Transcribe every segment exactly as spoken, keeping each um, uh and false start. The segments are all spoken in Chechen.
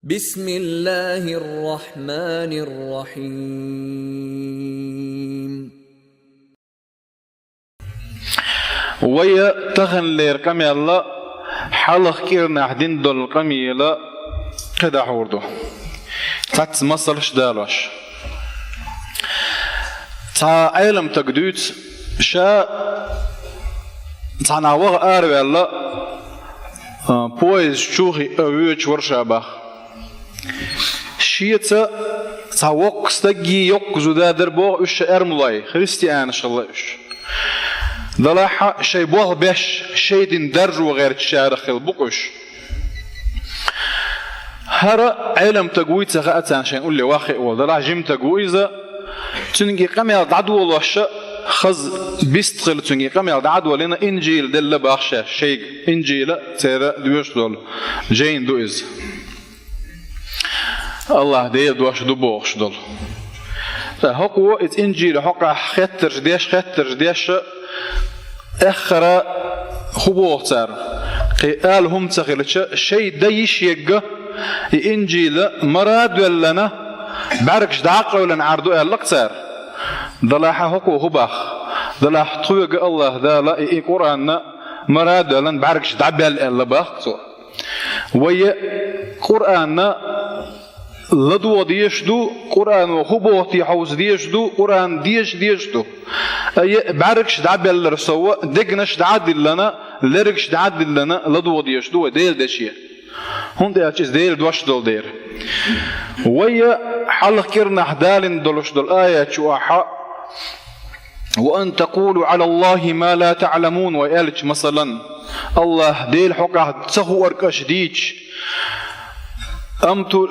بسم الله الرحمن الرحيم. Вай таханлера къамел а хьалха кӀирнахь дина долу къамел а кхидӀа хьур ду. Цхьацца масалш далош. Цхьа Ӏеламстаг дуьйцу, ша цхьана ваха араваьлла, а, поезд чу хиъна воьдуш вара ша бах. Шеца цхьа воккха стаги йоккха зуда дара боху уьш, ша эрмалой, христианаш хилла уьш. Делахь а шайн болх беш, шайн дин даржо гӀертачарах хилла бу-кх уьш. ХӀара Ӏеламстаг вуй ца хаьа царна, шайна улле ваха хиъна волу, делахь жимастаг ву иза. Цуьнга и къамел дӀадолош а хаза бист хилла, цуьнга и къамел дӀа а долийна, Инжил делла бах ша шайга. Инжил а церан доьшуш долу жайна ду иза. АллахӀ Делан дош ду бохуш долу. Ткъа хӀокхо иза Инжилан хьокъехь хеттарш деш, хеттарш деш а, эххар а хӀун боху цара? Кхин ала хӀума ца хилча, шайн дан йиш ерг а и Инжил мара а доьллина, бӀаьргаш дӀа а къевлина Ӏар ду аьлла-кх цара. Делахь а хӀокхо хӀун бах? Делахь тхоьга АллахӀ Дала и, и Къуръан мара а доьллина бӀаьргаш дӀабаьлла аьлла бах-кх цо. Вай Къуръан ладогӀа дезаш ду, Къуръано хӀун боху те хьовса дезаш ду, Къуръан деза дезаш ду. Ай, бӀаьргаш дӀабаьллар сов а, дегнаш дӀа а диллина, лергаш дӀа а диллина ладогӀа дезаш ду вай Делан деше. ХӀунда аьлча иза Делан дош долу дела. Вай хьалха кӀирнахь далийна долуш долу аят чу ахьа, «وأن تقولوا على الله ما لا تعلمون», вай аьлча, масалан, АллахӀ Делан хьокъехь ца хуург аша дийцича, «أم ت-،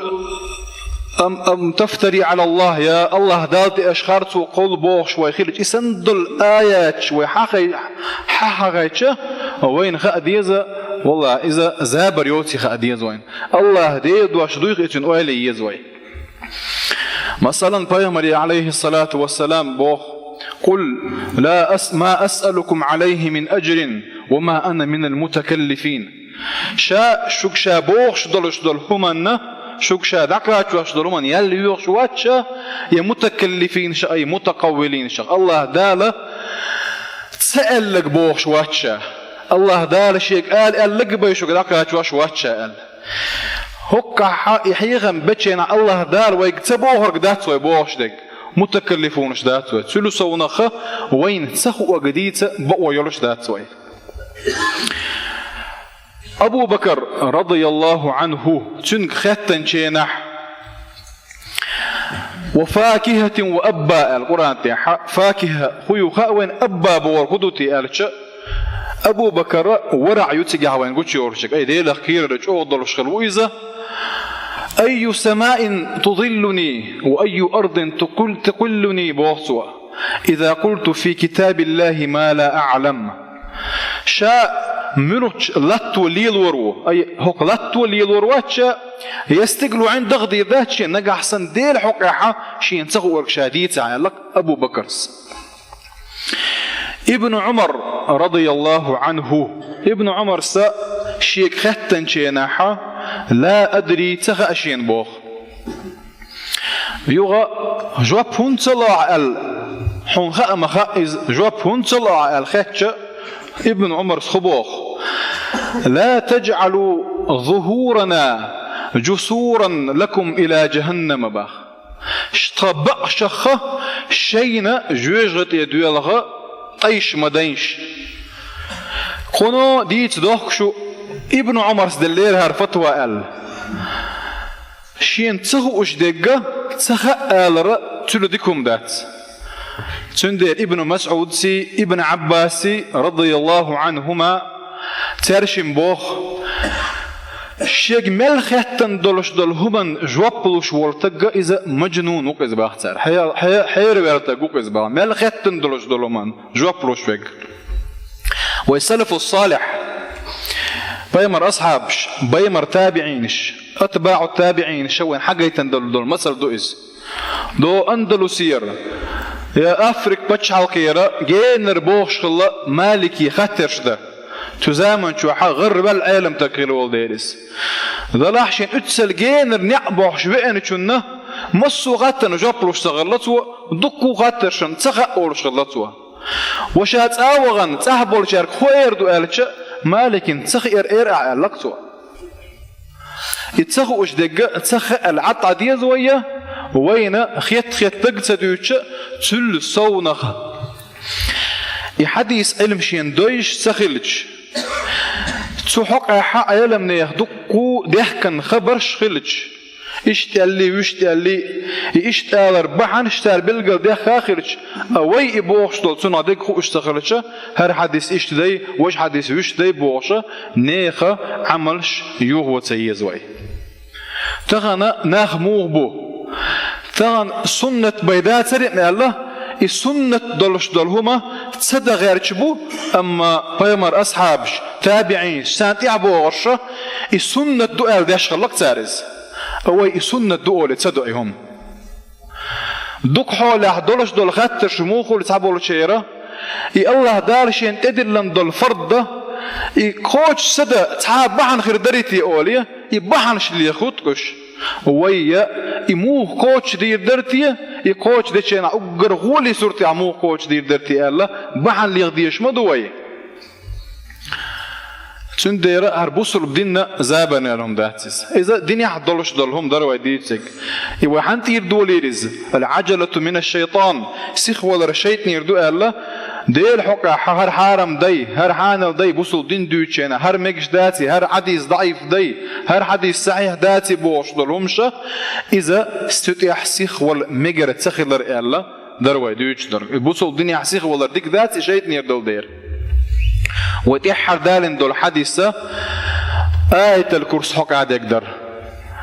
أم، أم تفتري على الله», я АллахӀ Далла тӀе аша харцо кхоллу бохуш вай хилча, и санна долу аяташ вай хьахай-, хьахьахайча, вайна хаа деза, валлахӀ, иза забар йоций хаа деза вайна. АллахӀ Делан дош дуй-кх и, цуьнан ойла е еза вай. Масалан, Пайхамаре, Ӏалайхиссалату вассалам, боху: «قل لا أس-، ما أسألكم عليه من أجر وما أنا من المتكلفين». Ша шуьга ша бохуш долуш долу хӀуманна, шуьга ша дӀакхачош долу хӀуманна ял йоьхуш вац ша, я мутакаллифинаш а, я мутакъаввилинаш а. АллахӀ Дала ца аьлларг бохуш вац ша. АллахӀ Дала шега ала аьлларг бен шуьга дӀакхачош вац ша аьлла. ХӀоккхахь и хьехам бечу хенахь АллахӀ Дала вайга ца бохург дац вай бохуш дерг, мутакаллифунаш дац вай. Цуьнан совнаха вайна ца хуург дийца бакъо йолуш дац вай. Абу Бакар, радияллаху анху, цуьнга хаьттинчу хенахь, «وفاكهة وأبا», аьлла Къуръан тӀехь, факиха хӀун ю хаьа вайна, абба бохург хӀун ду те аьлча, Абу Бакар варахь ю цигахь вайна гучуйолуш, ай, Делах кхерар чӀогӀа долуш хилла ву иза. «أي سماء تظلني وأي أرض تقل-، تقلني», боху цо, «إذا قلت في كتاب الله ما لا أعلم». Ша муьлххачу латто лелор ву, ай, хӀокху латто лелор вац ша, я стигало ӀиндагӀа дийр дац шен, нагахь санна Делан хьокъехь шена ца хуург ша дийцахь, аьлла Абу Бакарс. Ибн Ӏумар, радияллаху анху, Ибн Ӏумарса шега хаьттинчу хенахь, «لا أدري», ца хаьа шена боху. Юха жоп хӀунда ца ло ахьа аьлла, хьуна хаа ма хаьа иза, жоп хӀунда ца ло ахьа аьлла хаьттича, Ибн Ӏумарс хӀун боху: «لا تجعلوا ظهورنا جسورا لكم إلى جهنم», бах. Тхан бакъашха шайна жоьжахати тӀе доьлху тӀайш ма дайша. Кхуно дийца дохку шу, Ибн Ӏумарс деллера хӀара фатва аьлла. Шена ца хууш дерг ца хаьа алара цуьнан дика хӀума дац. Цундела Ибн МасӀудси, Ибн Ӏаббаси, радияллаху анхума, цаьршимма боху: шега мел хаьттина долуш долу хӀуманна жоп луш волу стаг иза мажнун ву-кх иза, бах цара. Хье-, хье-, хьераваьлла стаг ву-кх иза, бах. Мел хаьттина долуш долу хӀуманна жоп луш верг. Вай салафу салихь, пайхамар асхьабаш, пайхамар табиӀинаш, атбаӀу табиӀинаш, вайн хьагайтина долу, долу масал ду иза. До Андалусера, я Африка пачхьалкхера генара бохуш хилла Малике хаттарш дан. Цу заман чохь гӀарваьлла Ӏеламстаг хилла волу дела иза. Делахь шен уьццал генара некъ бохьуш веанчунна массо а хаттарна жоп луш ца хилла цо, дуккха а хаттаршна ца хаьа олуш хилла цо. Ва ша цӀа а вахана, цӀахь болчаьрга хӀун эр ду аьлча, Маликина ца хиира эр ахь аьлла цо. И ца хууш дерг ца хаьа аьлла Ӏад Ӏа деза вай, вайна хетта-хетта дага ца дуьйцуш, цул совнаха. И хьадис Ӏилма шена дойуш ца хилча, цу хьокъехь Ӏеламнехан дуккха а даьхкина хабарш хилча, иштта аьллий, вуьшта аьллий, и иштта алар бахьанаш цара билггал даьхка а хилча, а вай и бохуш долу цунах дерг хууш ца хилча, хӀара хьадис иштта дай, важа хьадис вуьшта дай бохуша, нехан Ӏамалш юхаво ца еза вай. Тахана нах муха бу? Тахана суннат бен дацара а аьлла, и суннат долуш долу хӀума ца дан гӀерташ бу, амма пайхамар асхьабаш, табиӀинаш, царна тӀаьхьа богӀуша, и суннат ду аьлла деш хилла-кх цара иза. А вай и суннат ду олий ца до и хӀума. Дукха хьолехь долуш долу хаттарш муха хуьлу цхьаболчеран, и Аллаха Дала шена тӀедиллина долу фард дан, и кхочуш ца дан цхьа а бахьана хир дарий те олий, и бахьанаш лехуьйту уьш. Вай я и муха кхочуш дийр дара те, и кхочуш дечу хенахь уггар гӀоле суртехь муха кхочуш дийр дара те аьлла, бахьана леха дезаш ма ду вай. Цундела хӀара бусалба динна забарна аьлла хӀума дац иза. Иза динехь долуш долу хӀума дара вай дийцург. И вай хьан тӀера долийра иза? Ал-Ӏаджалату минаш-шайтан, сихвалар шайтӀанера ду аьлла, Делан хьокъехь хӀара хьарам дай, хӀара хьанал дай, бусалба дин дуьйцучу хенахь, хӀара мегаш даций, хӀара хьадис даӀиф дай, хӀара хьадис сахьихь даций бохуш долу хӀумаша, иза цу тӀехь сихвала мегар ца хилар аьлла, дара вай дуьйцуш дерг. И бусалба динехь сихвалар дика дац, и шайтӀанера долу дела. Вай тӀаьххьара далийна долу хьадиса Аятал-Курс хьокъехь дерг дара.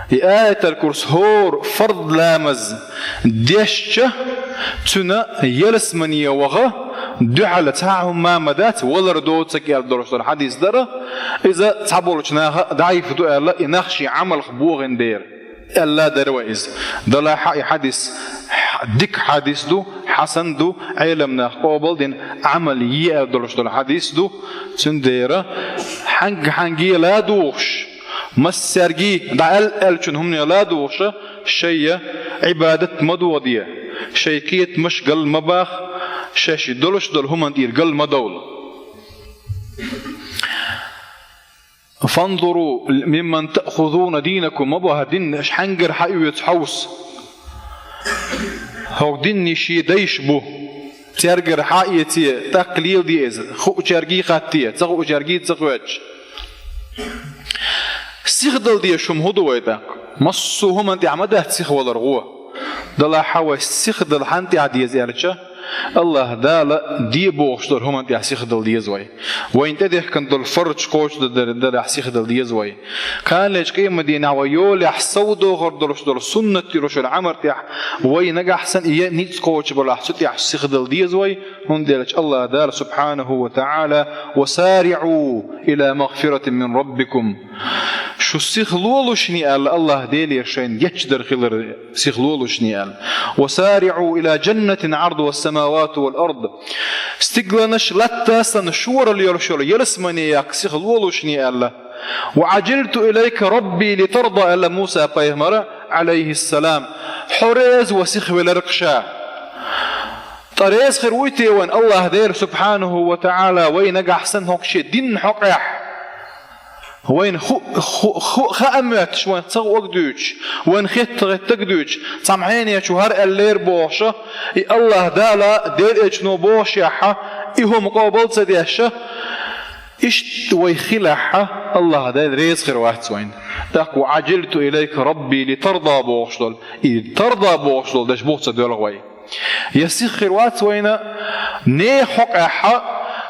И Аятал-Курс хӀора фард ламаз дешча, цуьнан ялсамане ваха дуьхьал цхьа а хӀума ма дац, валар доцург аьлла долуш долу хьадис дара. Иза цхьаболчу наха даӀиф ду аьлла, и нах шен Ӏамалх бохийна дела. Аьлла дара вай иза. Делахь и хьадис дика хьадис ду, хьасан ду, Ӏеламнаха къобалдина, Ӏамал е аьлла долуш долу хьадис ду. Цундела хьанга-хьанге ладугӀуш, массаьргий дӀааьлла аьллачун хӀумане ладугӀуша, шайна Ӏибадат ма дохаде, шайн кхетамаш гал ма баха, шаьш долуш долу хӀуманна тӀера гал ма довла. «Фанзуру мимман таъхузуна динакум», ма бу хӀара дин аша хьаьнгара хьаоьцу хьовса. ХӀокху динан шен дайш бу. Цаьргара хьаэций, тӀаккха леладе иза. Хуучаьргий хаттий, ца хуучаьргий ца хоьттуш. Сихдала дезаш хӀума хӀун ду вай тӀаккха? Массо а хӀуманна тӀехь ма дац сихвалар гӀо. Делахь вай сихдала хьанна тӀехь деза аьлча, Аллаха Дала де бохуш долу хӀуманна тӀехь сихдала деза вай. Вайна тӀедехкина долу фарзаш кхочушдан дарехь сихдала деза вай. Кханалерчу къематдийнахь вай йолехь сов дохур долуш долу суннат йолуш йолу Ӏамал тӀехь вай нагахь санна и ницкъ кхочуш балахь, цу тӀехь сихдала деза вай, хӀунда аьлча Аллаха Дала субхьанаху ва таӀала: «Ва сариӀу иля магфиратин мин раббикум». Шу сихлолушшехь аьлла, Аллаха Делера шайна гечдар хилар сихлолушшехь аьлла. «Ва сариӀу иля джаннатин Ӏардуха ас-самавату вал ард». Стигланаш, латта санна шоралла йолуш йолу ялсамане яккха сихлолушшехь аьлла. «Ва Ӏаджалту илайка рабби литарда», аьлла Муса пайхамара, Ӏалайхиссалам. Хьо реза ван сихвелира-кх ша. Ткъа реза хир вуй те вайн Аллаха Дела субхьанаху ва таӀала вай нагахь санна хӀокху шен динан хьокъехь? Вайна ху-, ху-, ху-, хаа моьттуш, вайна ца хуург дуьйцуш, вайна хетта-хеттарг дуьйцуш, цхьана хьенех чу хӀара аьллера бохуша, и Аллаха Дала, Делан Элчано бохушехьа, и хӀума къобал ца дешша, иштта вай хилахьа, Аллаха Дела реза хир вац вайна. ТӀаккха: «Ва Ӏаджалту илайка рабби литарда» бохуш долу, и тарда бохуш долу деш бух ца доьлху вай. Я сих хир вац вайна нехан хьокъехьа,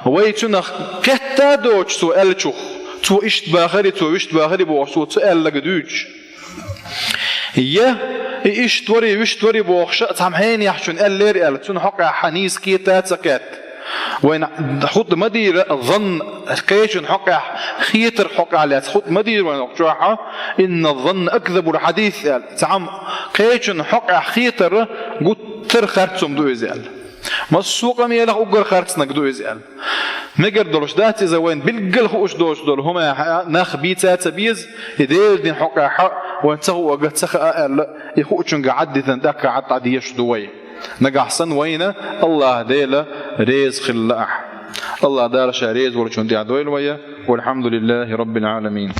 вай цунах кхетта а доцуш цо аьллачух, цо иштта бахари, цо вуьшта бахари бохуш, цо ца аьлларг дуьйцуш. Я и иштта вари, вуьшта вари бохуша, цхьана хьенехчунна аьллера аьлла, цунна хьокъехьа нийса кхета а ца кхетта. Вайна хӀуд ма дийра, занн, кхечун хьокъехь хетарх хьокъехь лаьцна хӀуд ма дийра вайна хӀокху чохьа, «Инна занна акзабул хьадис» аьлла. Цхьамма кхечун хьокъехь хетар гуттар а харцум ду иза аьлла. Массо а къамелах уггар харцнаг ду иза аьлла. Мегар долуш дац иза вайн билггал хууш доцуш долу хӀума хьа-, нах бийца ца беза, и Делан дин хьокъехь вайн ца хуург ца хаьа аьлла, и хуучуьнга Ӏаддитан тӀаккха Ӏад дӀадезаш ду вай. Нагахь санна вайна АллахӀ Дела реза хилла ахь. АллахӀ Дала Ша реза волчунна тӀехь дойла вай. Валхьамдулиллахи Раббил Ӏаламин.